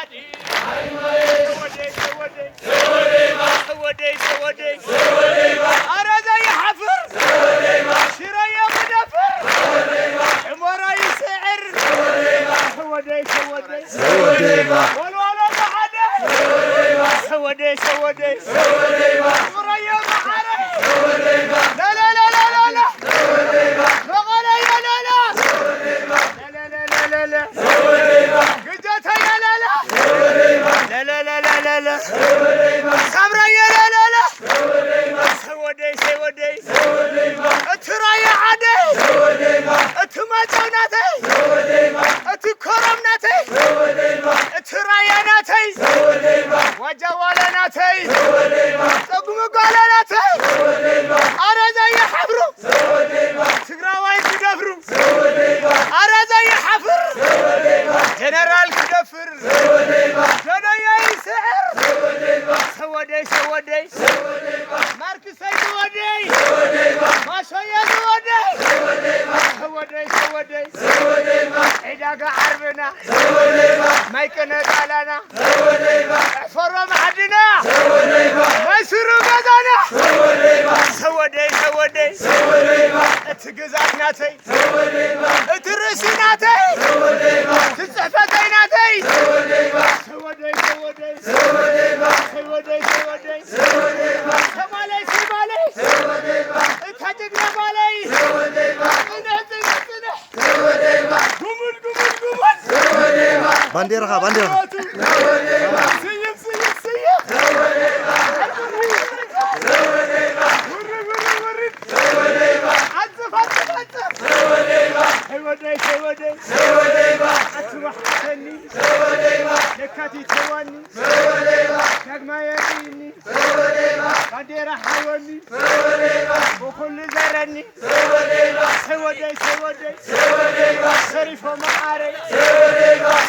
ሰወደይ ሰወደይ ሰወደይ ሰወደይ ኣረ ዘይሓፍር ሽረዮ ክደፍር ዕሞራ ይስዕር ሰወደይ ሰወደይ ሰወደይባ ወልዋሎ ብሓደ ሰወደይ ሰወደይ ሰወደይባ ዕሞራዮ ብሓደ ሰወደይባ ለለለለለለ ሰወደይባ መቐለዮ ለለ ሰወደይባ ለለለለለ ሰወደይባ ግጀተዮ ለለ ሰወደይባ ለለለለለ ሰወደይባ ሳምራዮ ለለለ ሰወደይ ሰወደይ ሰወደይባ እቲ ራያ ዓደይ ሰወደይባ እቲ ማጫው ናተይ ሰወደይባ እቲ ኮረም ናተይ ሰወደይባ እቲ ራያ ናተይ ሰወደይባ ዋጃዋለ ናተይ ሰወደይባ ጸጉሚ ጓለ ናተይ ሰወደይባ ኣረ ዘይሓፍሩ ሰወደይባ ትግራዋይ ክደፍሩ ሰወደይባ ኣረ ዘይሓፍር ሰወደይባ ጀነራል ክደፍር ሰወደይባ ጀነያ ይስዕር ሰወደይባ ሰወደይ ሰወደይ ሰወደይባ ማርክ ሰይድ ወደይ ማሾየ ዝወደይ ሰወደይ ሰወደይ ዕዳጋ ዓርብና ማይ ቅነ ጣላና ፈሮ ማዕድና ማይ ስሩ ገዛና ሰወደይ ሰወደይ እቲ ግዛት ናተይ እቲ ርእሲ ናተይ እቲ ጽሕፈተይ ናተይ ሰወደይ ሰወደይ ሰወደይ ሰወደይ ሰማለይ ሰማለይ እታ ጅግና ማለይ ጽንሕ ጽንሕ ጽንሕ ጉሙል ጉሙል ጉሙል ባንዴራኻ ባንዴራኻ ስይም ስይም ስይም ውርድ ውርድ ውርድ ዓጽፍ ዓጽፍ ዓጽፍ ሰይወደይ ሰይወደይ ኣትዋሕተኒ ለካቲት ተዋኒ ዳግማይ የርእኒ ባንዴራ ሓወኒ ብኹሉ ዘረኒ ሰይወደይ ሰይወደይ ሰሪፎ መዓረይ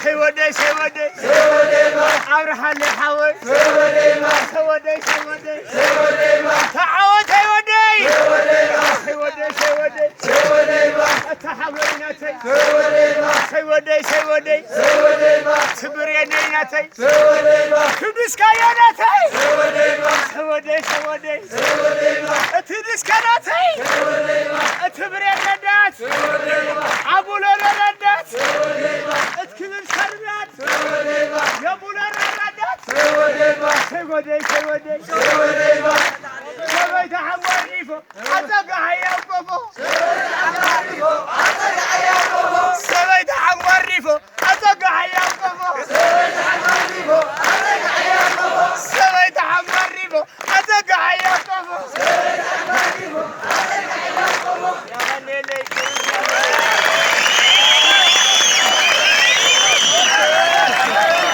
ሰይወደይ ሰይወደይ ኣብርሃለ ሓወይ ሰይወደይ ሰይወደይ ተዓወት ሰይወደይ ሰይወደይ ሰይወደይ እታ ሓወይ ናተይ ሰይወደይ ሰይወደይ ትብሬነይ ናተይ ክብድስካዮ ናተይ ሰይወደይ ሰይወደይ እቲ ድስከ ናተይ እቲ ብሬን ረዳት ኣቡሎሎ ረዳት እቲ ክብል ሰርዳት የቡሎሎ ረዳት ሰይወደይ ሰይወደይ